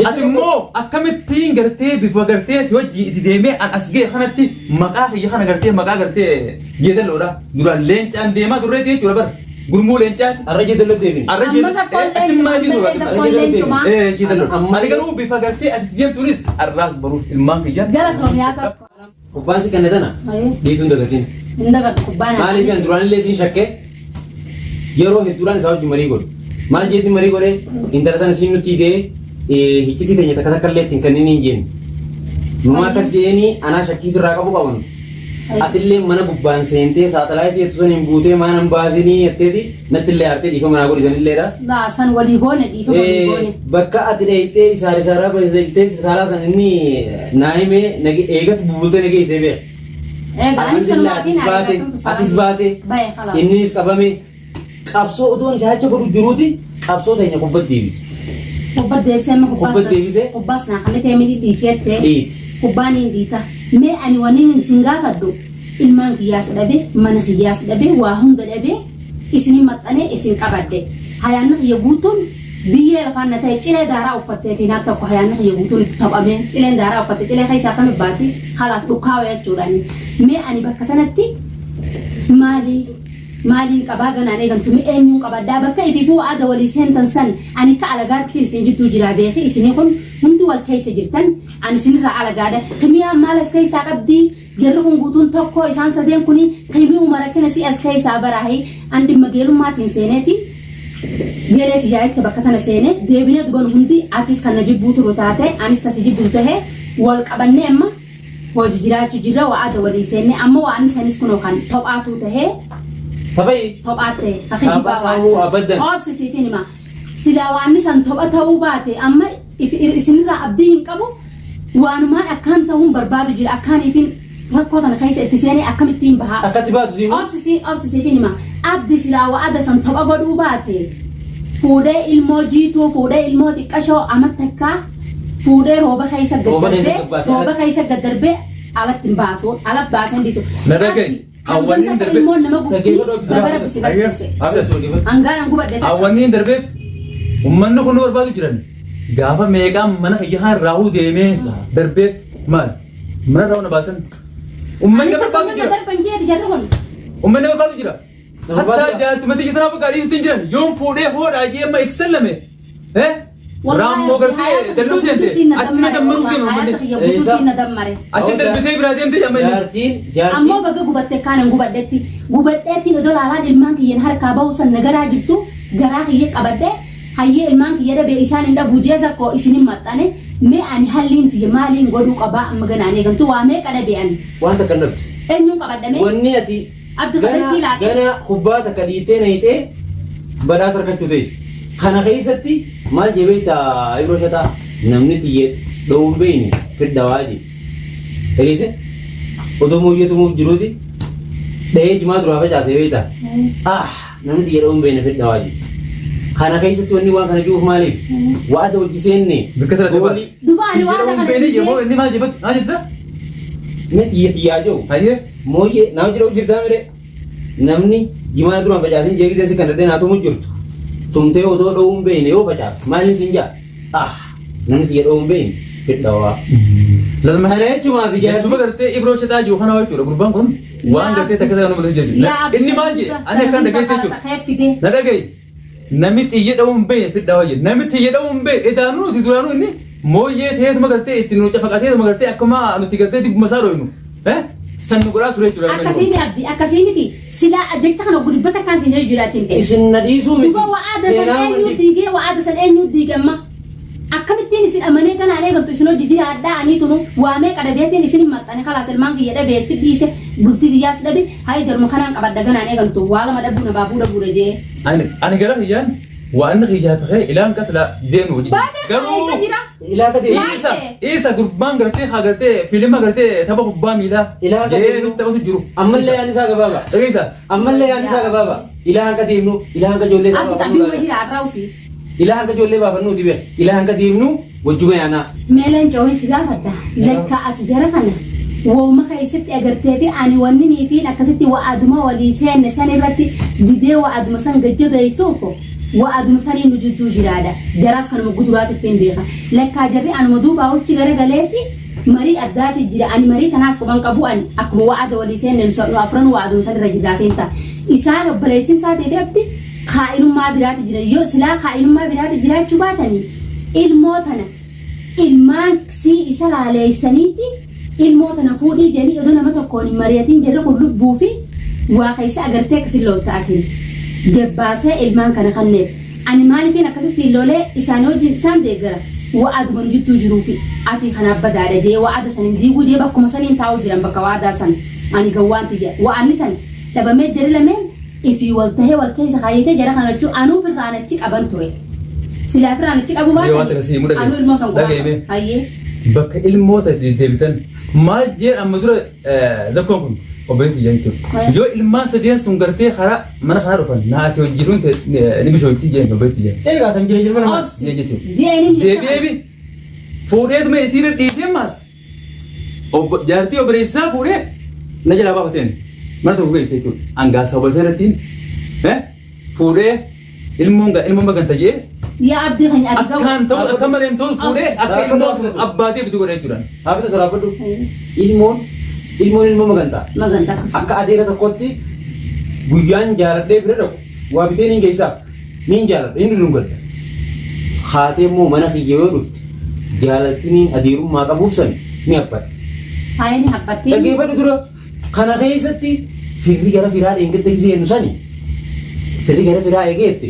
Ati immoo akkamittiin gartee bifa gartee si wajjin itti deemee an as ga'e kanatti maqaa kiyya kana gartee maqaa gartee jeedalloodha. Duraan leencaan deemaa turreeti jechuudha bara. Gurmuu leencaati. Arra jeedallo deebine. Arra Amma sakkoon achi leencuma, maal ammallee jechuudha? sakkoon leencuma. Eh jeedalloodha. Amma- Ani garuu bifa gartee ati deemtuunis arraas baruuf ilmaan kiyya. Galatoom yaa tokko. Kubbaan si kenne tana dhiituun dagatiin. Hin dagatu kubbaan. Maaliif kan duraan illee siin shakkee yeroo hedduudhaan isaa wajjin marii godhu. Maal jeetiin marii godhee intala tana siin nutti hidhee hiccitii teenya takka takka illee ittiin kanneen hin jenne. Numa akkas je'eenii anaa shakkii sirraa qabu qaban. Atillee mana gubbaan seentee saatalaayitii jettu saniin buutee maan hin baasinii jetteeti natti illee aartee dhiifama naa godhi sanilleedha. Laa san walii goone dhiifama walii goone. Bakka ati dheeyxee isaar isaaraa bareessitee saaraa san inni naa himee eegas bubultee na geessee beeka. Egaa anis Alhamdulillah sanumaatiin atis baate atis baate Baye khalaas. inninis qabame qabsoo otoon isaa acha godhu jiruuti qabsoo teenya kubbat deebise. Kubbat deebisee amma kubbaas Kubbat deebisee? kubbaas naa kan ta'e miti dhiiteette. Dhiiti. Kubbaan hin dhiita. Mee ani waniin isin gaafadhu ilmaan kiyyaas dhabe mana kiyyaas dhabe waa hunda dhabe isinin maxxanee isin qabadhe. Hayaanni kiyya guutuun biyyee lafaan na ta'e cilee daaraa uffattee fi naaf tokko hayaanni kiyya guutuun itti taphamee cileen daaraa uffatte cilee keessa akkami baati khalaas dhukkaawa jechuudha. Mee ani bakka tanatti maalii Maaliin qabaa ganaan eegaltu mee eenyuun qabadhaa bakka ifiifuu wa'aada walii seentan san ani akka alagaatittiin isin jidduu jiraa beeki isinii kun hundi wal keessa jirtan ani isinirraa alagaadha kimiyaan maal as keessaa qabdii jarri kun guutuun tokko isaan sadeen kuni kimiyuma rakkina si as keessaa baraahi an dhimma geelummaatiin seeneeti geelee tiyyaa jecha bakka tana seene deebinee duban hundi atis kan na jibbuu turu taate anis tasi jibbitu tahe wal qabannee amma Hoji jiraachu jirra wa'aada walii seenne amma wa'anni sanis kunoo kan tophaatuu tahee Taphayi. tophaa ta'e ka Tapha kijibaa wa'anni ta'uu san abadan. obsi siifin hima silaa wa'anni san topha ta'uu baate amma isinirraa abdii hin qabu waanumaan akkaan ta'uun barbaadu jira akkaaniifin rakkoo tana keessa itti seenee akkamittiin bahaa Akkatti baatu siimuu. obsi obsi siifin hima abdi silaa wa'ada san topha godhuu baate fuudhee ilmoo jiituu fuudhee ilmoo xiqqashoo ama takkaa fuudhee rooba keessa gad Rooba keessa darbee gad baasee rooba alatti. keessa gad darbee alatti hin baasu ala baasee hin dhiisu. Na dhaga'i. Hangam Hawwanni takka darbe- ilmoon nama gubdi Dhaggeeffadhu. baga rabbi si garsiise. Abdatu. Hangaan an gubadhe takka. Hawwanni hin darbeef uummanni kun nu barbaadu jiran gaafa meeqaan mana kiyya raahuu deemee darbeef maal mana raahuu na baasan uummanni Anis barbaadu akkuma jira darban jeeti jarri kun. uummanni barbaadu jira Nama hattaa barbaadu. jaartuma tiyya tanaa bakka adiisutti hin jiran yoon fuudhee hoodhaa jee amma itti sallame eh Raammoo gartee dalluu seente achi na dammaruuf deema uummanni. Achi darbitee biraa deemte amma inni. Jaartiin jaartiin. Ammoo baga gubatte kaan hin gubadhetti. Gubadheetiin odoo laalaan ilmaan kiyyeen harkaa bahu san na garaa jirtu garaa kiyya qabadhe hayyee ilmaan kiyya dhabe isaan hin dhabu jee zakko isinin maxxane mee ani halliin tiyya maaliin godhuu qabaa amma ganaan eegamtu waa meeqa dhabe ani. Waan takka hin dhabdu. Eenyuun qabadha mee? Wanni ati Abdi Kadir Ciilaa Gana kubbaa takka dhiittee nayxee badhaasa argachuu teessi. Kana keessatti maal jee beekta Ibroo Shataa namni tiyyee dhowuu hin beekne fidhawaa jee. Dhageesse odoo mooyyee tumuuf jiruuti dhahee jimaa duraa facaasee beekta. Ah namni tiyyee dhowuu hin beekne fidhawaa jee. Kana keessatti wanni waan kana jiruuf maaliif? Wa'ada hojii seenne Bikka sana goolii Duba ani waan kana Beekne jee moo inni maal jee maal jetta? mee tiyya tiyyaa jiru. Hayyee. Mooyyee nama jira jirtaa mire namni jimaa duraan facaasin jee gisee si kan dhadhee naa tumu jirtu tumtee odoo dhowuu hin beekne yoo facaafte maaliin siin jaa ah namni tiyya dhowuu hin beekne fidhawaa. Lalma Kana jechumaa fi jaarsi Jechuuma gartee Ibroo Shataa jiru kana jechuudha gurbaan kun waan gartee takka takka nu mul'atu jechuudha. Inni maal jee ani akkaan dhageesse jechuudha. Na dhaga'i. Namni xiyya dha'uu hin beekne fidhaa wayya. Namni xiyya dha'uu hin beekne edaanuu nuti duraanuu inni mooyyee ta'eetuma gartee itti nu cafaqateetuma gartee akkuma nuti gartee dibbuma isaa dhoynu. San nu godhaa ture jechuudha. Akkasii mi abdi akkasii miti silaa jecha kana guddibata akkaan siin jedhu jiraatiin ta'e. isin na dhiisuu miti. Duba wa'aada san Seenaa eenyu hundi. diigee wa'aada san eenyu diige amma. Akkamittiin isin amanee ganaan eegaltu isin hojii jiraadhaa anii tunu waa meeqa dhabeetiin isin hin maxxane kalaas ilmaan kiyya dhabee achi dhiise bultii tiyyaas dhabe hayi jaruma kanaan qabadha ganaan eegaltu waa lama dhabuu na baabuu dhabuudha jee. Ani ani gara kiyyaan waan inni kiyyaa ta'ee ilaan kasla deemu hojii. Baatee keessa jira. Ilaa akka deemu. Isa isa gurbaan gartee haa gartee filima gartee tapha kubbaa miilaa. Ilaa akka Jee deemu. nutti taphatu jiru. Ammallee yaadni isaa gabaabaa. Dhageessa. Ammallee yaadni isaa gabaabaa. Ilaa hanga deemnu ilaa hanga ijoollee isaa Abdi baafannuu xabiuma jira har'a usii. Ilaa hanga ijoollee baafannuuti bee. Ilaa hanga deemnu wajjuma yaanaa. Mee leencoo si gaafadha. Lakka ati jara kana wooma keessatti agartee fi ani wanni fi akkasitti wa'aduma walii seenne san irratti didee wa'aduma san gajjabeessuuf Wa'aduma saniin nu jidduu jiraadha. Jaraas kanuma guduraati ittiin beeka. Lakkaa jarri anuma duubaa huchi gara galeeti marii addaati jira. Ani marii tanaas quban qabu ani akkuma wa'ada walii seenne nu afran wa'aduma sanirra jirraatiin ta'a. Isaan obboleettiin isaatii fi abdi kaa'inummaa biraati jira. Yoo silaa kaa'inummaa biraati jiraachuu baatanii ilmoo tana ilmaan sii isa laaleessaniiti ilmoo tana fuudhii jedhanii odoo nama tokkoon hin mari'atiin jarri kun lubbuu fi waa keessa agartee akka sin lolta atiin gabbaasee ilmaan kana kanneef ani maalifiin akkasi siin lolee isaanii wajjin isaan deeggara wa'aduma nu jidduu jiruu fi ati kanaaf badaadha jee wa'ada san hin diiguu jee bakkuma saniin taa'uu jiran bakka wa'adaa san ani gawwaan tiyya wa'anni san dhabamee jarri lameen ifii wal tahee wal keessa kaayyatee jara kana lachuu anuu firraan achi qaban ture. Silaa firraan achi qabu Mee waan takka sii himu dhaga'i. anuu ilmoo san Dhaga'i mee. Hayyee. Bakka ilmoota itti deddeebitan maal jeen amma dura zakkoon kun obboleetti jeen jechuudha. Yoo ilmaan sadeen sun gartee karaa mana kanaa dhufan naati hojjetuun ni bishootti jeen obboleetti jeen. Eegaa san jira jirma namaa. Obsi. Jeen jechuudha. Jeeniin Deebi'eebi fuudheetuma isiirra dhiisee maas Obbo jaartii obboleessaa fuudhee na jalaa baafateen mana tokko geesse jechuudha. Angaasa obboleessa irrattiin fuudhee ilmoon ilmoon baganta jee Yaa abdii keenya ati gahu. akkaan ta'u akka malee hin ta'u fuudhee akka ilmoo abbaatee bitu godhe jechuudha. Haafita soraafadhu. Ilmoon ilmoon ilmoo magantaa. Magantaa akkasuma. Akka adeera tokkotti guyyaan jaaladhee bira dhaqu waa bitee niin geessaaf. Niin jaaladha, niin dhudhungadha. Haatee immoo mana kiyya yoo dhufte jaalatiniin adeerummaa qabuuf san ni haphatti. Haaya ni haphatti. Dhaggeeffadhu dura kana keessatti firri gara firaa dheengadda gisee jennu sani firri gara firaa eegee jette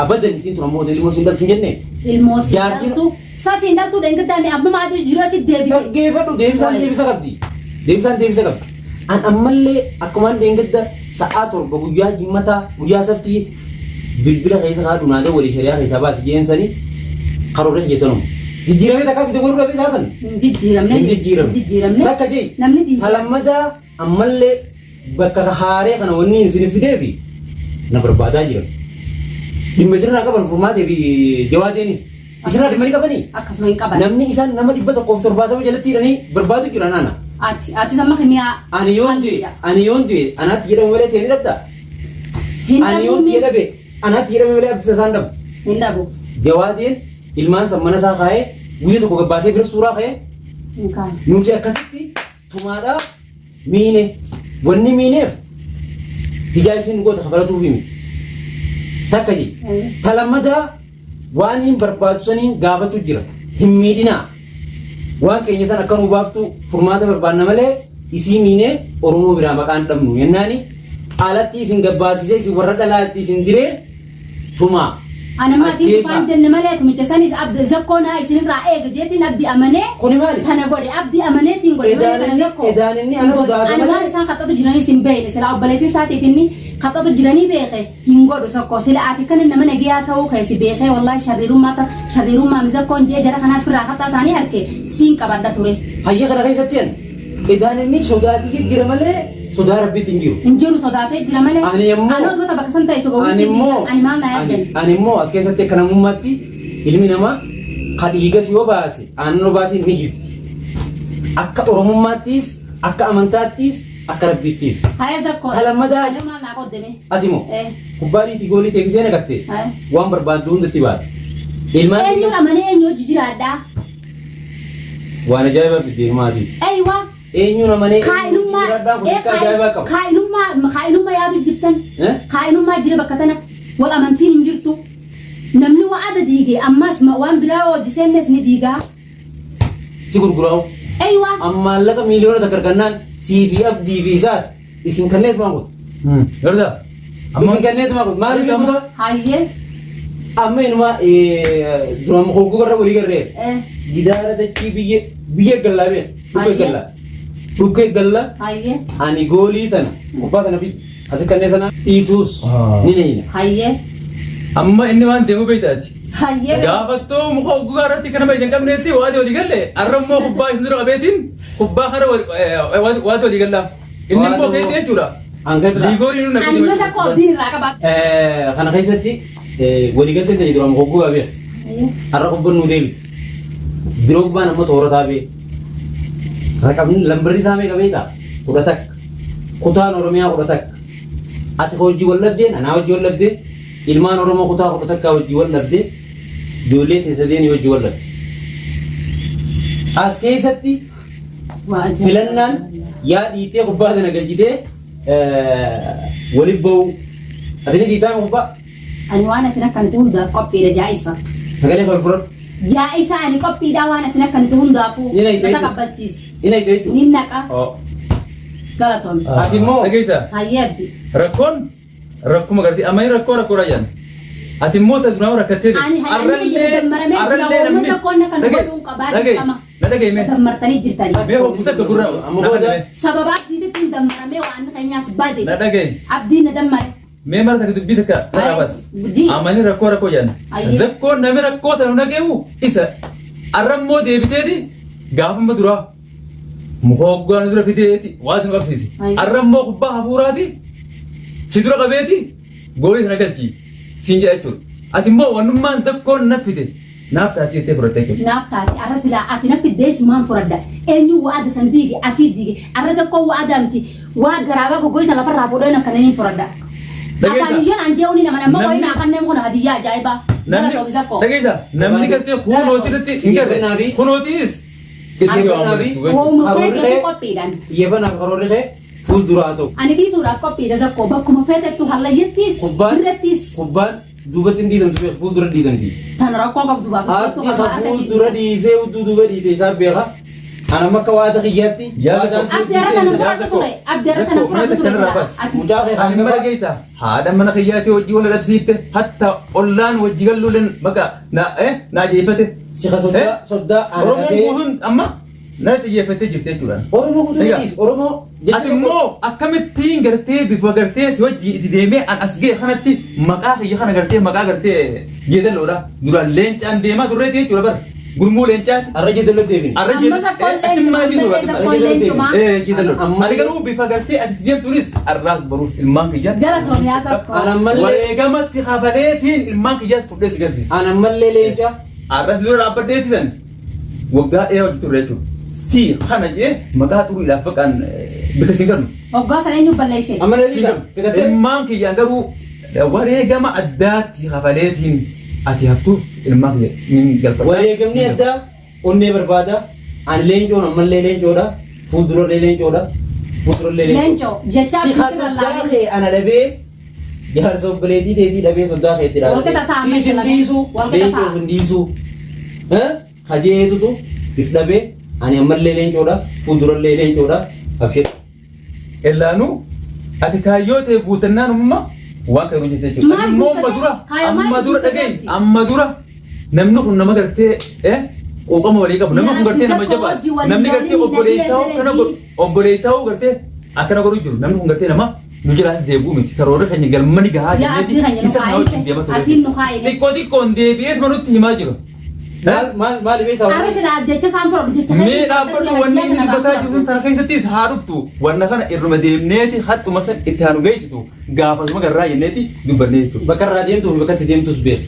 abadan isiin tun ammoo ilmoo siin dhaltu hin jenne. Ilmoo siin Jaartiin- dhaltu. Sa siin dhaltu dheengaddaa mi amma maatii jiru asi deebite. Dhaggeeffadhu deebisaan Waayee. deebisa qabdi. Deebisaan deebisa qabdi. An ammallee akkumaan dheengadda sa'aa 7 guyyaa jimmataa guyyaa sabtii bilbila keessa kaadhu naa dawwali shari'aa keessaa baasi jeen sani karoorri kiyya sanuma. Jijjiiramee takkaa si dawwaluu dhabee isaa san. Hin jijjiiramne. Hin jijjiiramne. Hin jijjiiramne. Takka jee. Namni diiga. Talammadaa ammallee bakka haaree kana wanni isin fideefi na barbaadaa jiran. Dhimma isirraa qaban furmaatee fi jawaadeenis. Isirraa dhimma ni qabanii? Akkasuma hin qaban. Namni isaan nama 170 jalatti hidhanii barbaadu jiran ana. Ati atis amma kimiyaa. Ani yoon du'e ani yoon du'e anaatti jedhamu malee ta'e ni dhabda. Hin Ani dhabuu yoon mi? ta'e dhabe anaatti jedhamu malee abdii isaan dhabu. Hin dhabu. Jawaadeen ilmaan san mana isaa kaa'ee guyya tokko gabbaasee bira suuraa ka'ee Hin kaane. nuti akkasitti tumaadhaa miine. Wanni miineef hijaa isiin goota kafalatuufi miti. Takka jee. Ta lammataa waan hin barbaadu saniin gaafachuu jira. Hin miidhinaa. Waan keenya san akka nuu baaftu furmaata barbaanna malee isii miinee Oromoo biraa maqaan dhabnu jennaani alatti isin gabbaasisee isin warra dhalaa itti isin diree tumaa. Ana maatiin Ajjeesaa. dhufaan jenne malee tumicha sanis abdi zakkoo naa isinirraa eega jeetiin abdi amanee Kuni maali? tana godhe abdi amaneetiin godhe malee Edaan tana inni- zakkoo. edaan inni ana sodaata Ani malee- waan isaan kaxxatu jiranis hin beekne silaa obboleettiin isaatiif inni kaxxatu jiranii beeke hin godhu zakkoo sila ati kana nama nagiyaa ta'uu keessi beekee wallaahi sharriirummaa ta sharriirummaa mi zakkoon jee jara kanaas firraa kaxxaa isaanii arke siin qabadha ture. Hayya kana keessatti an edaan inni sodaatiyya jira malee sodaa rabbiitti hin jiru. Hin jiru sodaatee jira malee. Ani immoo- Anoo tuuta bakka san ta'e soba Ani immoo ani maal naa yaaddan. ani immoo as keessatti akka namummaatti ilmi namaa ka dhiigas yoo baase aannan yoo baase ni jirti. Akka Oromummaattis akka amantaattis akka rabbiittis. Haya zakkoo. Ta lammataa- Ani maal naa qoddeme. Ati moo Eh. kubbaa dhiitii goolii teeksisee naqatte Haya. waan barbaaddu hundatti baate. Ilmaan Eenyuun amanee eenyu hojii jiraadhaa? waan ajaa'ibaa fidde ilmaatiis. Eeywa. Eenyuun amanee Kaa'inummaa jiraadhaa kun hiika ajaa'ibaa qaba. kaa'inummaa kaa'inummaa yaadu jirtan. Eh? Kaa'inummaa jira bakka tana. Wal amantiin hin jirtu. Namni wa'ada diige ammas waan biraa hojii seennes ni diigaa. Si gurguraa'u. Eeywa. Amma maallaqa 1,000,000 argannaan sii fi abdii fi isaas isin kanneetumaan kutu. Gardaa. Isin kanneetumaan kutu. Maaliif kuta? Hayyee. Amma inuma duraan hogguu garra walii garree. Gidaara dachii biyya biyya gallaa beek. Dhukkee gallaa. Dhukkee gallaa. Hayyee. Ani goolii tana kubbaa tana fi asi kannee sana dhiituus ni nayina. Hayyee. Amma inni waan deemu beektaati. Hayyee. Gaafattoo muka oggugaa irratti kana hin qabneetti waati walii galle arra immoo kubbaa isin dura qabeetiin kubbaa kana waati walii gallaa. Inni immoo keetti jechuudha. Hanga biraa. Liigoolii nu Ani masa koo abdiin irraa qaba. Kana keessatti waliigalteen ta'e duraan hogguu beek. Har'a kubban nu deebi. Diroogbaan amma xoorataa beek. Raqabni lambarri isaa meeqa beektaa? 11. Kutaan Oromiyaa 11. Ati hojii wal dhabdeen anaa hojii wal dhabdeen Ilmaan Oromoo kutaa 11 wajjin wal dhabde, ijoollee tee sadeenii wajjin wal dhabde. As keessatti Waa ajaa'iba. filannaan yaa dhiittee kubbaa tana galchitee waliin ba'uu. Ati ni dhiitaa kubbaa? Ani waan ati nakkanite hundaaf qophiidha jaa'isa. Sagalee kee ol fudhadhu. Jaa'isa ani qophiidha waan ati nakkanite hundaafuu. Ni naqxe Na jechuudha. taqabbalchiisi. Ni naqxe jechuudha. Ni naqa. Oo. Galatoomi. Ati immoo- Dhageessaa? Hayyee Abdi. Rakkoon rakkuma gartee amma inni rakkoo rakkoo raayyan. Ati immoo ta duraan rakkattee jirti. Ani hayyaanni kiyya dammaramee jira. Oolma tokkoon akka nu godhuun qabaa dirqama. Na dhaga'i mee. Dammartanii jirtanii. Mee hogguu takka gurra Amma na booda- dhaga'i. Sababa abdiititti hin dammaramee waan keenyaas bade. Na dhaga'i. Abdiin na dammare. Mee mara takka dubbii takka na dhaabas. Ji. Amani rakkoo rakkoo jedhan. Ayyee. Rakkoon namni rakkoo tana nu dhagahu isa. Arrammoo deebiteeti gaafuma duraa. Muka hoggaa nu dura fideeti waa nu qabsiise. Har'a immoo kubbaa hafuuraati si dura qabeeti goolii sana galchi siin jedha jechuudha. Ati immoo wannummaan zakkoon na fide naaf taati jettee fudhatte jechuudha. Naaf taati arra silaa ati na fiddee sumaan furadha. Eenyu wa'ada san diige atii diige arra zakkoo wa'adaa miti waa garaabaa goggoysa lafarraa fuudheen akkana ni furadha. Dhageessa. Afaan iyyaan an je'uun nama nama Namni- wayii naa kanneen kun hadiyyaa ajaa'ibaa. Namni Galatoomi zakkoo. dhageessa namni gartee kunooti irratti hin garre kunootiinis Xiyyeeffannaa fi Wooma karoorri feetetu kee qophiidhaan. xiyyeeffannaa fi karoorri kee fuulduraa haa ta'u. Ani dhiituudhaaf qophiidha zakkoo bakkuma feetettu hallayyattis Kubbaan birrattis kubbaan duubatti hin dhiitamtu beeku fuuldura dhiitamti. tan rakkoo qabdu baafatu Abdi ka fuuldura dhiisee hudduu duuba dhiite isaa beeka. Ana amma akka waada kiyyaatti Yaada waadaan koo- Abdi har'a kana fudhatu ture. Abdi har'a kana fudhatu ture sila. Ati Mucaa kee Ani mara geessa haadha mana kiyyaatti hojii wal dhabsiifte hatta ollaan wajji galluuleen bakka na na ajeeffate. Si ka soddaa soddaa ana Oromoon dhabee- guutuun amma na xiyyeeffattee jirti jechuudha. Oromoo guutuu Egaa. dhiis Oromoo jecha Ati immoo akkamittiin gartee bifa gartee si wajji itti deemee an as ga'e kanatti maqaa kiyya kana gartee maqaa gartee jeedalloodha. Duraan leencaan deemaa turreeti jechuudha bara. Gurmuu leencaati. Har'a jeedaloo deebine. Arra Amma zakkoon leencuma, ammallee zakkoon leencuma. Jeedalloodha. Amma- Ani garuu bifa gartee ati deemtuunis arraas boruus ilmaan kiyya. Galatoomi yaa zakkoo. Ana ammallee Wareegamatti kafaleetiin ilmaan kiyyaas fudhee si galsiisa. ana ammallee leenca Arras dura dhaabbadheeti san waggaa dheeraa hojii turre jechuudha. Si kana jee maqaa xuriidhaaf baqaan bika siin galmu. Hoggaa sana eenyu balleesse? amma leenca fixattee Ilmaan kiyyaan garuu wareegama addaatti kafaleetiin ati haftuuf ilmaan kiyya nin galfadha. Wareegamni addaa onnee barbaada. Ani leencoon ammallee leencoodha. Fuuldurallee leencoodha. Fuuldurallee leencoodha. Leencoo jecha Si abdiitti ka soddaa lallaabe. kee ana dhabee jaarsa obboleettii teetii dhabee soddaa keetti Walqixa ta'a Siis hin amma dhiisu, walqixa leencoo ta'a. sin dhiisu. Kajeetutu if dhabee ani ammallee leencoodha. Fuuldurallee leencoodha. Abshir. Ellaanuu ati kaayyoo ta'e guutannaan umma waan kan hojjete jechuudha. Maal Ati immoo amma guutate? dura Kaayyoo maal amma dura guutate dhaga'i ati? amma dura namni kun nama gartee quuqama walii qabu namni kun gartee nama Yaa jabaa wajji waliin namni gartee waliin obboleessaa nagaya kana godhu obboleessaa gartee akkana godhu jiru namni kun gartee nama nu jalaas deebi'u miti karoora keenya galmani gahaa Yaa jenneeti abdii keenya nu isa kana wajjin deema kaayite. ture. Atiin nu kaayite. Xiqqoo xiqqoon deebi'ees manutti himaa jiru. Maal maal maal beektaa? Arra silaa jecha isaan fudhatu jecha Mee dhaabbadhu wanni inni dubbataa jiru sun tana keessattis haa dhuftu wanna kana irruma deemneeti haxxuma san itti haa nu geessitu gaafasuma garraa jenneeti dubbannee jechuudha. Bakka irraa deemtuu fi bakka itti deemtus beeki.